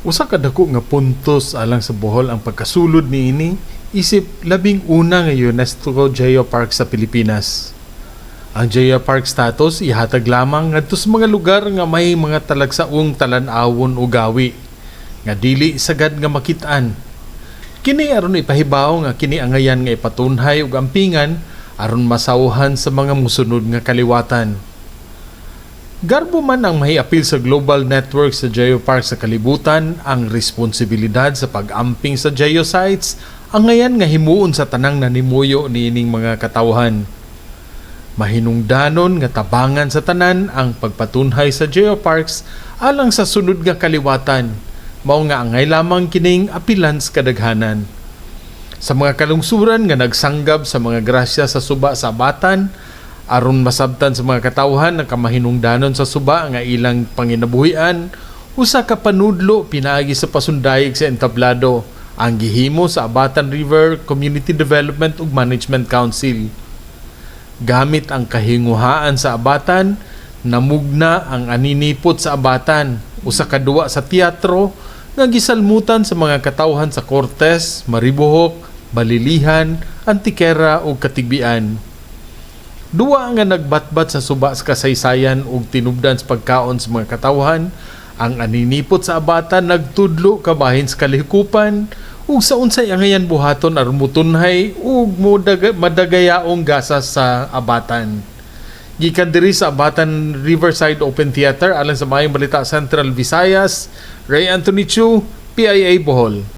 Usa ka dako nga puntos alang sa Bohol ang pagkasulod niini isip labing una nga UNESCO Geopark sa Pilipinas. Ang Geopark status ihatag lamang ngadto sa mga lugar nga may mga talagsaong talan-awon o gawi nga dili sagad nga makit-an. Kini aron ipahibaw nga kini angayan nga ipatunhay ug ampingan aron masawhan sa mga musunod nga kaliwatan. Garbo man ang mahiapil sa global network sa geopark sa kalibutan, ang responsibilidad sa pag-amping sa geosites angayan nga himuon sa tanang nanimuyo niining mga katawhan. Mahinungdanon nga tabangan sa tanan ang pagpatunhay sa geoparks alang sa sunod nga kaliwatan, mao nga angay lamang kining apilan sa kadaghanan. Sa mga kalungsuran nga nagsanggab sa mga grasya sa suba sa Abatan, aron masabtan sa mga katawhan ang kamahinungdanon sa suba nga ilang panginabuhian, usa ka panudlo pinaagi sa pasundayag sa entablado ang gihimo sa Abatan River Community Development ug Management Council. Gamit ang kahinguhaan sa Abatan, namugna ang Aninipot sa Abatan, usa ka duwa sa teatro nga gisalmutan sa mga katawhan sa Cortes, Maribojoc, Balilihan, Antiquera ug Catigbian. Duwa nga nagbatbat sa suba sa kasaysayan ug tinubdan sa pagkaon sa mga katawhan, ang Aninipot sa Abatan nagtudlo kabahin sa kalihikupan ug sa unsay angayan buhaton aron motunhay ug madagayaong gasas sa Abatan. Gikan diri sa Abatan Riverside Open Theater alang sa Maayong Balita Central Visayas, Ray Anthony Chu, PIA Bohol.